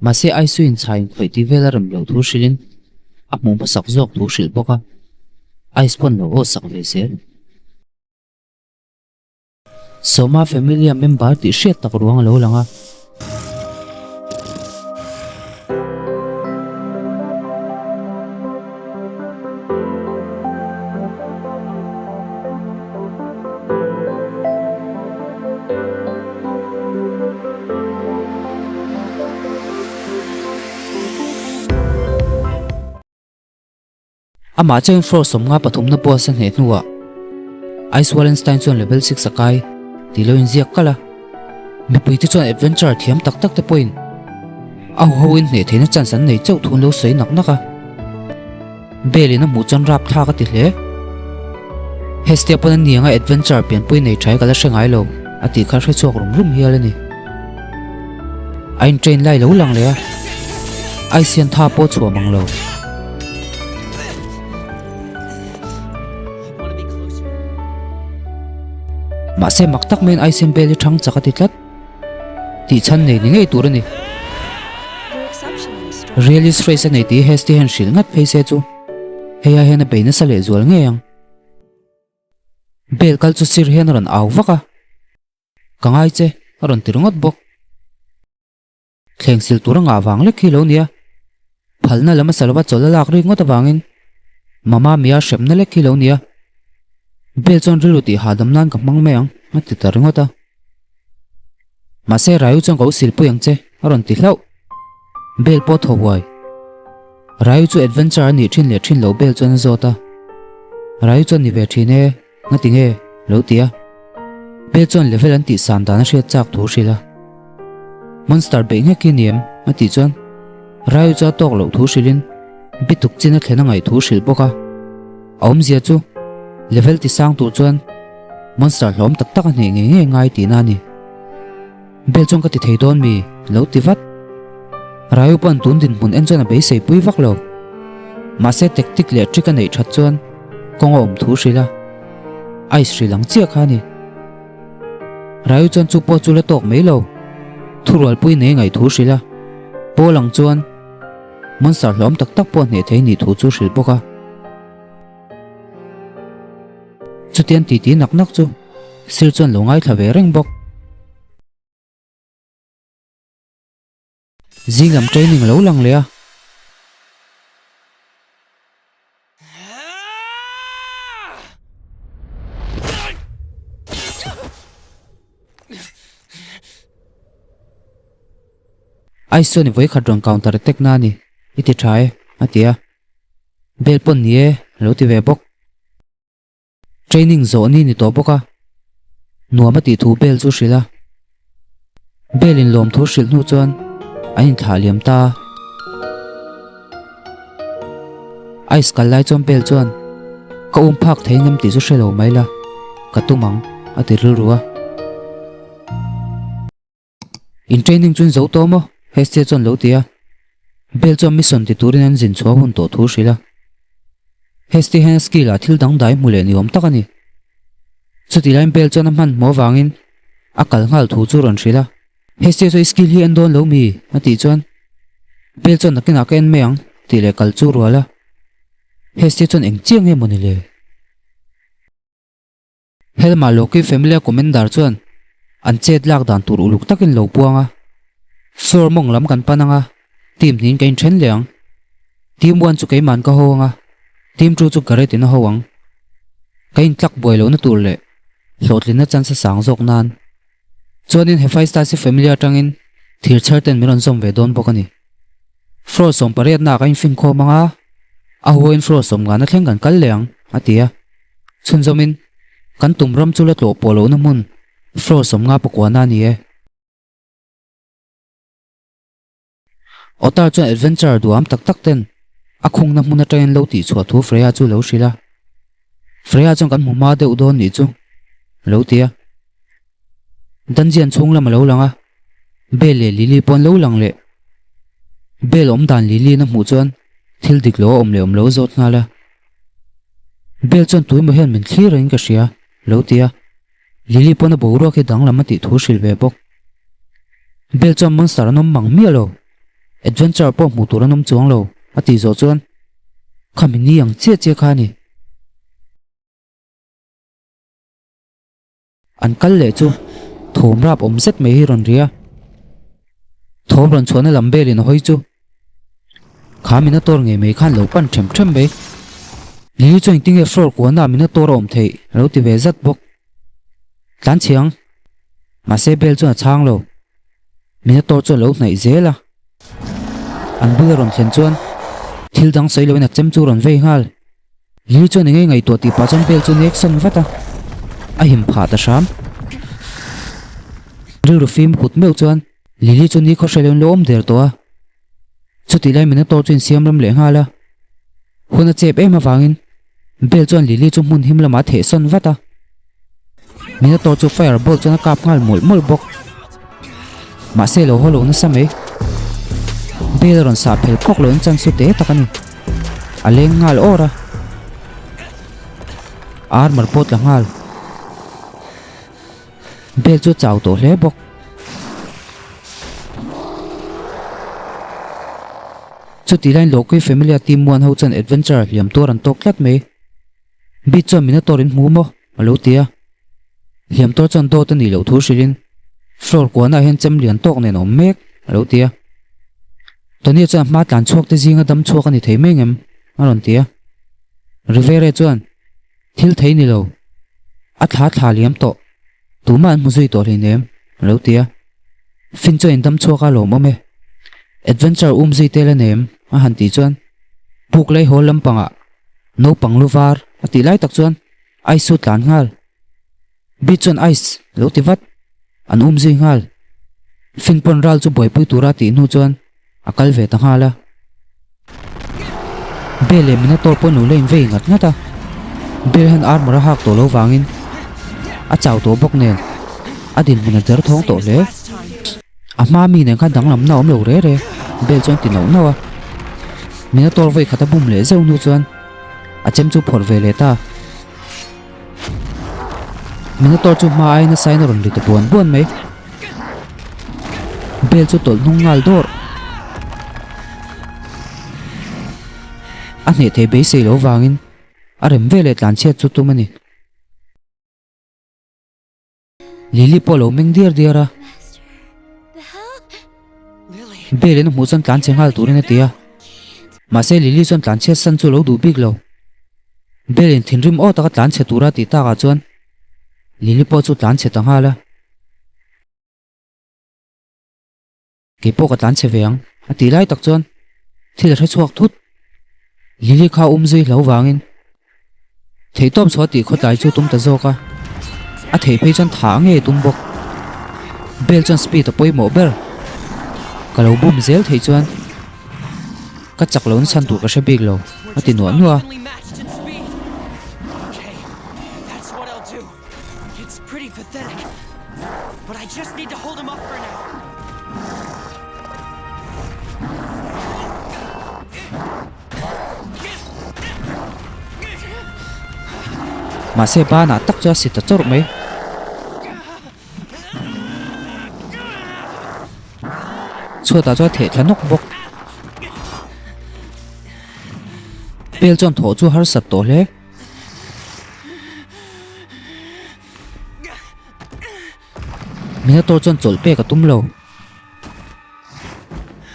Mahse Aisu in chhai inkhawih tih vel a rem loh thu hrilhin a hmuh hmasak zawk thu hrilh bawk a, Ice pawn lo aw sak ve zel. Sawma familia member tih hriat tak ruang a lo lang a. Amah chuan floor 53na boss a hneh hnuah Ice Wallenstein chuan level six a kai tih lo inziak kalh a. Mipuite chuan adventure thiam tak tak te pawhin a huho in hneh theihna chance an nei chauh thu an lo sawi nak nak a. Bell in a hmuh chuan rap thlak a ti hle. Hestia pawn a niang a adventure pianpui nei tha hi ka la hre ngai lo a tih kha hre chhuak rum rum hial a ni. A in train lai lo lang leh a, Ice hian tha pawh a chhuah mang lo. Mahse mak tak maiin Ice hian Bell hi thang chak a ti tlat. Tih chhan nei ni ngei tur a ni. Realist phrase a nei tih Hesty hian hrilh ngat phei se chu hei ai hian a bei nasa leh zual ngei ang. Bell kal chu sir hian a rawn au vak a, Ka ngai che a rawn ti ringawt bawk. Thleng sil tur a ngah vang lek hi lo nia. Phalna lam a sa lova chawl a lak rik ngawt avangin Mama Mia hremna lek hi lo nia. Bell chuan rilru tih hahdam nan ka hmang mai ang a ti ta ringawt a. Mahse Raju chuan ka u silpui ang che a rawn ti hlauh. Bell pawh thaw huai. Raju chu adventure a nih thin leh thin lo Bell chuan a zawt a. Raju chuan ni ve thin e, nga ti nge? Lo ti a. Bell chuan level an tih san dan a hriat chak thu hrilh a. Monster beih nghek hi ni em? A tih chuan Raju chu a tawk loh thu hrilhin bituk chin a thlen a ngaih thu hrilh bawk a. A awmzia chu level ti sang tur chuan Monster hlawm tak tak a hneh ngei ngei ngai tihna a ni. Bell chuan ka ti thei dawn mi? Lo ti vat. Raju pawn tun dinhmun en chuan a beisei pui vak lo. Mahse tactic leh trick a neih that chuan kawng a awm thu hrilh a. Ice hrilh ang chiah kha a ni. Raju chuan chu pawh chu la tawk mai lo. Thurualpui nei ngaih thu hrilh a. Pawl ang chuan monster hlawm tak tak pawh hneh thei nih thu chu hrilh bawk a. Chutiang titi nak nak chu sir chuan lo ngaithla ve reng bawk. Zing lam training lo lang leh a. Ice chuan i vawikhat rawn counter attack na a ni, i ti tha e, a ti a. Bel pawn ni e, a lo ti ve bawk. Training zawh ni ni tawh bawk a, nuam a tih thu Bel chu hrilh a. Bel in lawm thu hrilh hnu chuan an inthlah liam ta a. Ice kal lai chuan Bel chuan, Ka um phak thei ngem tih chu hre lo mai la, ka tum ang, a ti rilru a. In training chu in zo tawh maw? Hestia chuan lo ti a. Bell chuan mission ti turin an zin chhuah hun tawh thu hrilh a. Hestia hian a skill ah thil dangdai hmu leh ni awm tak a ni. Chutih laiin Bell chuan a hmanhmawh avangin a kal nghal thu chu rawn hrilh a. Hestia chuan i skill hi en dawn lo mi? a tih chuan Bell chuan nakinah ka en mai ang tih leh kal chu rual a. Hestia chuan eng chiang nge maw ni le? Helma Loki Familia Commander chuan an chet lak dan tur uluk takin lo puang a, Floor mawng lam kan pan anga, team hnihin ka inthen leh ang. Team one chu keiman ka ho anga, team two chu Gareth in a ho ang. Ka intlak buai lohna tur leh hlawhtlinna chance a sang zawk nan. Chuanin Hephaestus hi Familia atangin thir chher ten min rawn zawm ve dawn bawk a ni. Floor 18 ah ka infinkhawm anga, a huain floor 50 na thleng kan kal leh ang, a ti a. Chhunzawmin, kan tum ram chu la tlawh pawh lohna hmun floor 59 na a ni e. Otar chuan adventure duham tak tak ten a khungna hmun atangin lo tihchhuah thu Freya chu lo hrilh a. Freya chuan kan hmu hma deuh dawn nih chu lo ti a. Dungeon chhung lam a lo lang a, Belle leh Lily pawh an lo lang leh. Belle awm dan Lily in a hmuh chuan thil dik lo a awm leh awm lo zawt nghal a. Bell chuan tuimaw hian min thlir rengin ka hria, lo ti a. Lily pawn a boruak hi danglam a tih thu hrilh ve bawk. Bell chuan monster an awm mang miah lo. Adventure pawh hmuh tur an awm chuang lo, a tih zawh chuan khami ni ang chiah chiah kha a ni. An kal leh chu thawm rap awm zet mai hi rawn ri a, thawm rawn chhuahna lam belin a hawi chu kha min a tawr ngei mai khan lo pan them them mai. Lily chuan engtin nge floor kuahna ah min a tawr a awm theih a lo ti ve zat bawk. Tlan chhiang, mahse bel chuan a chhang lo. Minotaur chu a lo hnaih zel a, an bula rawn thlen chuan thil dang sawi loin a chem chu rawn vei nghal. Lily chuan enge ngaihtuah tih pah chuan bel chu nek sawn vat a, a him phah ta hram. Rilru fim kut meuh chuan Lily chu nikhaw hre loin lo awm der tawh a, chutih lai Minotaur chu insiam ram leh nghal a. Hun a chep em avangin Bell chuan Lily chu hmun him lamah a theh sawn vat a. Minotaur chu fire bolt chuan a kap nghal mawlh mawlh bawk. Mahse lo haw lo nasa mai. Bell a rawn sah phel phawk loin chan su te tak a ni. A leng nghal awr a. Armor pawh tla nghal. Bell chu a chau tawh hle bawk. Chutih laiin Loki Familia team muan ho chuan adventure hliam tuar an tawk tlat mai. Beat chuan Minotaur in hmu maw? a lo ti a. Hliam tuar chuan dawt a nih loh thu hrilhin floor kuanah hian chem lian tawk nen a awm mek a lo ti a. Tony chuan hma tlan chhuak te zinga dam chhuak a ni thei mai ngem? a rawn ti a. Rivera chuan Thil thei ni lo. A thla thla liam tawh. Tumah an hmu zui tawh hleinem, a lo ti a. Finn chuan indam chhuak a lawmawm e. Adventure um zui tel a nem, a han tih chuan puk lei hawl lampangah naupang lu var a tih lai tak chuan Ice chu tlan nghal. Beat chuan Ice a lo ti vat. An um zui nghal. Finn pawn ral chu buaipui tura tih hnu chuan A kal ve ta nghal a. Bel leh Minotaur pawh nu la invei ngat ngat a. Bel hian armor a hak tawh lo vangin a chau tawh bawk nen a dinhmun a der thawng tawh hle. A hma mi nen khan danglamna a awm lo re re, Bel chuan ti nauh nauh a. Minotaur vawi khat a bum leh zeuh hnu chuan a chem chu phawrh ve leh ta. Minotaur chu hma aiin a sain a rawn ri ta buan buan mai. Bel chu tawlh hnung nghal dawr. A hneh thei beisei lo vangin a rem veleh tlanchhiat chu tum a ni. Lily pawh a lo meng diar diar a. Bel in a hmuh chuan tlanchhe nghal turin a ti a. Mahse Lily chuan tlanchhiat san chu a lo duh bik lo. Bel in thinrim aw taka tlanchhe tura tih takah chuan Lily pawh chu tlanchhe ta nghal a. Kei pawh ka tlanchhe ve ang, a tih lai tak chuan thil a hre chhuak thut. Lily kha um zui hlo vangin theihtawp chhuah tih khawtlai chu tum ta zawk a, a theih phei chuan thah ngei a tum bawk. Bell chuan speed a pawimawh ber. Ka lo bum zel theih chuan ka chak lo na chhan tur ka hre bik lo, a ti nuah nuah a. It's pretty pathetic, but I just need to hold him up for now. Mahse banah tak chu a si ta chawrh mai. Chhuatah chuan theh thla nawk bawk. Bel chuan thawh chu harsat tawh hle. Minotaur chuan chawlh pek a tum lo.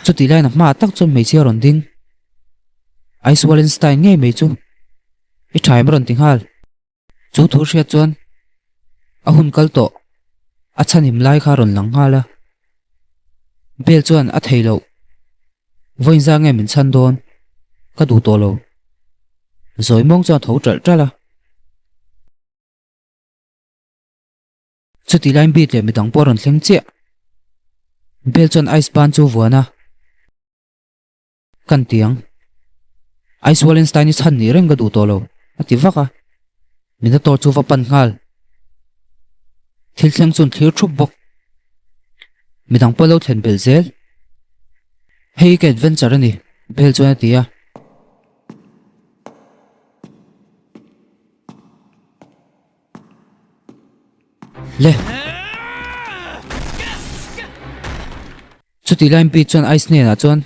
Chutih laiin a hmaah tak chuan hmeichhia a rawn ding. Ice Wallenstein ngei mai chu i tha em a rawn ti nghal. Chu thu hriat chuan a hun kal tawh a chhanhim lai kha a rawn lang nghal a. Bell chuan a thei loh. Vawiin zah nge min chhan dawn? Ka duh tawh lo. Zawi mawng chuan a tho ṭalh ṭalh a. Chutih laiin Beat leh midang pawh a rawn thleng chiah. Bell chuan ice ban chu vuan a. Kan ti ang. Ice Wallenstein i chhan nih reng ka duh tawh lo, a ti vak a. Minotaur chu va pan nghal. Thil thleng chuan thlir thup bawk. Midang pawh lo thlen belh zel. Hei ka adventure a ni, Bell chuan a ti a. Le! Chutih laiin Pete chuan Ice hnenah chuan.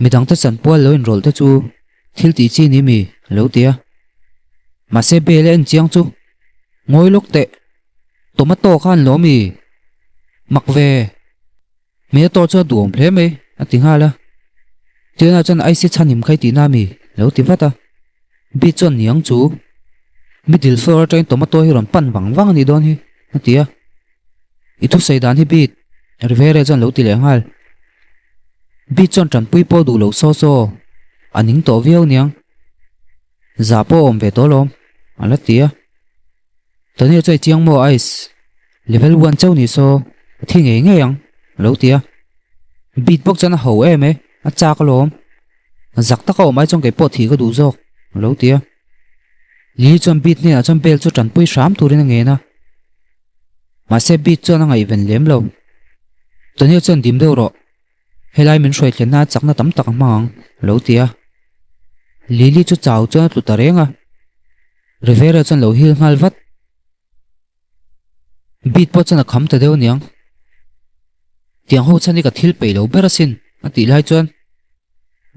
Midangte chanpual lo inrawlh te chu thil tih chi ni mi a lo ti a. Mahse Bel a en chiang chu ngawi lawk teh tomato kha an lo mi mak ve Minotaur chu a duhawm hle mai a ti nghal a. Tiana chuan Icy chhanhim kha i tihna mi a lo ti vat a. Bi chuan niang chu middle floor atangin tomato hi rawn pan vang vang a nih dawn hi a ti a. I thusawi dan hi Beat, Rivera chuan lo ti leh nghal. Beat chuan tanpui pawh duh loh saw saw, a ning tawh viau niang. Zah pawh a awm ve tawh alawm, a la ti a. Tony chuan i chiang maw Ice, level one chauh ni saw, a thi ngei ngei ang, a lo ti a. Beat bawk chuan a ho em e, a chak alawm. Zak taka awm ai chuan kei pawh thih ka duh zawk, a lo ti a. Lily chuan Beat hnenah chuan bel chu tanpui hram turin a ngen a. Mahse Beat chuan a ngaihven lem lo. Tony chuan dim deuh rawh. Helai min hruai thlenna chakna tam tak a hmang ang, a lo ti a. Lily chu chau chuan a tlu ta reng a. Rivera chuan lo hil nghal vat. Beat pawh chuan a kham ta deuh aniang. Tiang ho chhan hi ka thil peih lo ber asin, a tih lai chuan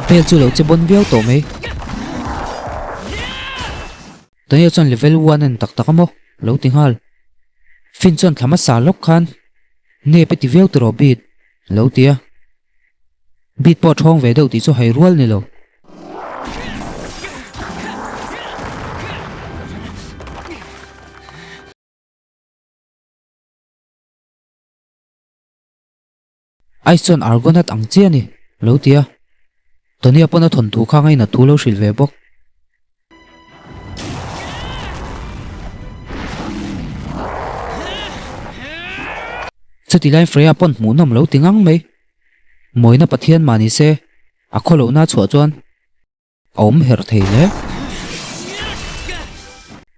Bell chu lo che bawn viau tawh mai. Tony chuan level one en tak tak a maw? A lo ti nghal. Finn chuan thlam a sa lawk khan nep e ti viau tiraw Beat? A lo ti a. Beat pawh a thawng ve deuh tih chu hai rual ni lo. Ice chuan Argonaut ang chiah a ni, a lo ti a. Tony-a pawn a thawnthu kha ngainat thu lo hrilh ve bawk. Chuti laiin Freya pawn hmuhnawm lo ti ngang mai. Mawina Pathian mah ni se, a khawlohna chhuah chuan a awm herh thei hle.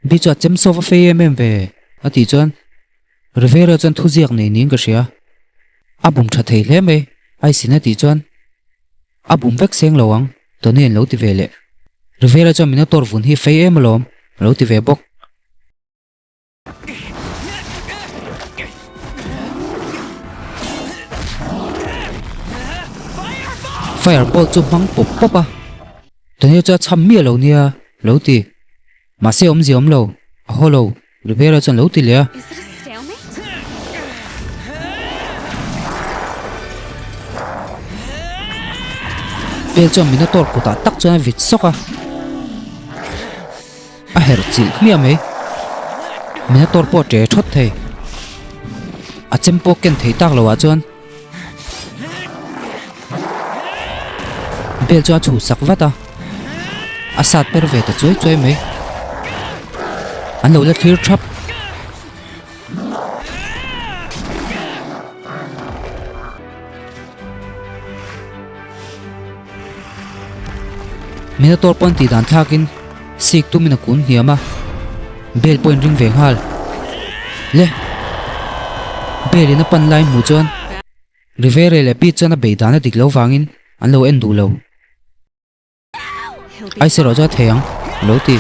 Bi chu a chem sawp a fei em em ve a tih chuan Rivera chuan thuziak nei niin ka hria. A bum tha thei hle mai Aisin a tih chuan a bum vek seng lo ang Tony an lo ti ve leh. Rivera chuan Minotaur vun hi fei em alawm a lo ti ve bawk. Fireball chu hmang pawp pawp a, Tony chu a chham miah lo nia lo ti. Mahse awmzia awm lo, a haw lo, Rivera chuan lo ti leh a. Bell chuan Minotaur kutah tak chuan a vit sawk a. A herh chilh hmiah mai. Minotaur pawh a ṭe ṭhawt thei. A chem pawh ken thei tak loh ah chuan Bel chu a chhuh sak vat a, a sat per ve ta chuai chuai mai. An lo la thlir ṭhap. Minotaur pawn tih dan thlakin sik tumin a kun hniam a, Bel pawhin ring ve nghal. Le! Bel in a pan lai hmuh chuan Rivere leh Pete chuan a beih dan a dik lo vangin an lo en duh lo. Ice erawh chu a thei ang a lo ti.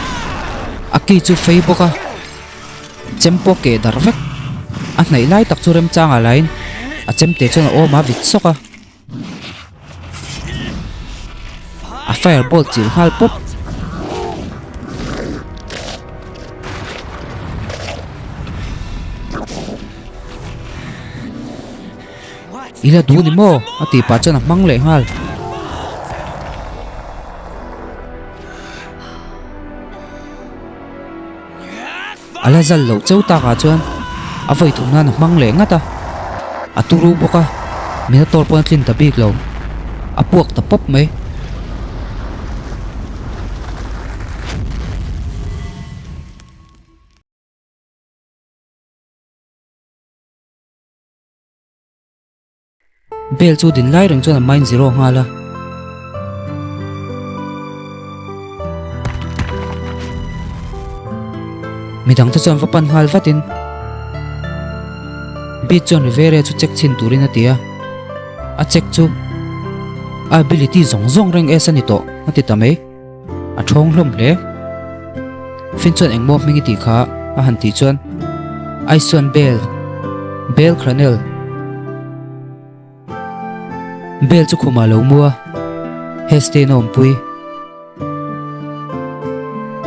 A ki chu fei bawk a, chem pawh keh darh vek. A hnaih lai tak chu remchangah lain a chemte chuan a awm a vit sawk a. A fireball chilh nghal pawp. I la duh ni maw? A tih pah chuan a hmang leh nghal. A la zal loh cheu takah chuan a vawi thum nan a hmang leh ngat a, a turu bawk a, Minotaur pawn a tlin ta bik lo, a puak ta pawp mai. Bel chu din lai reng chuan a mind zero nghal a. Midang te chuan va pan nghal vatin Beat chuan Rivera chu check chhin turin a ti a. A check chu a ability zawng zawng reng S a ni tawh a ti ta mai. A thawng hlawm hle. Finn chuan engmaw hming i tih kha a han tih chuan Ice chuan Bell, Bell Cranel. Bell chu khumah a lo mu a. Hestin a awmpui.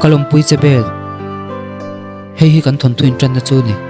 Ka lawmpui che Belle. Hei hi kan thawnthu inṭanna chu a ni.